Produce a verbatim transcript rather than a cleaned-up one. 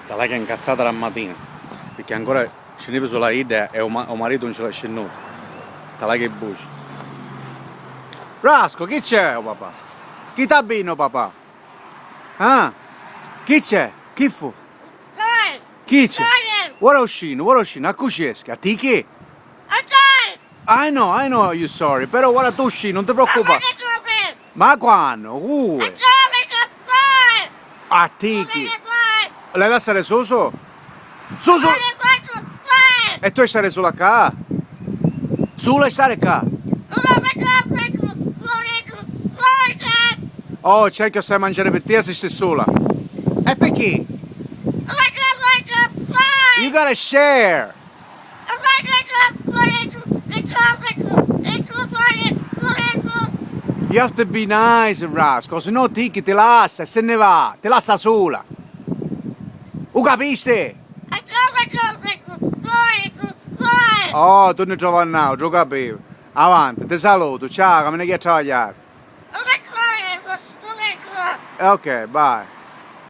Talachia incazzata da matina, picchì ancora scinnivi sulu a idda e u ma-, u maritu 'un ci l'ha scinnutu. Talachia i buci. Rasco, chi c'è, o papà? Chi t'ha binnu, papà? Ah? Chi c'è? Chi fu? Chi c'è? Ora uscinu, ora uscinu, a cu ci eschi? A tichi? I know, I know you sorry, però ora tu uscì, non ti preoccupà. Ma quannu? Uè. A tichi. L'hai lassari susu? Susu. E tu hai stare sula ccà? Sula e stare ccà? Oh, cerchio stai mangiare per te se stai sola. E perché? You gotta share. You have to be nice, Rasco, se no Tiki ti lassa e se ne va, ti lassa sola. U capiste? Oh, tu ne trova un altro, u capivo. Avanti, ti saluto, ciao, che me ne ghia a travagliare. Ok, bye.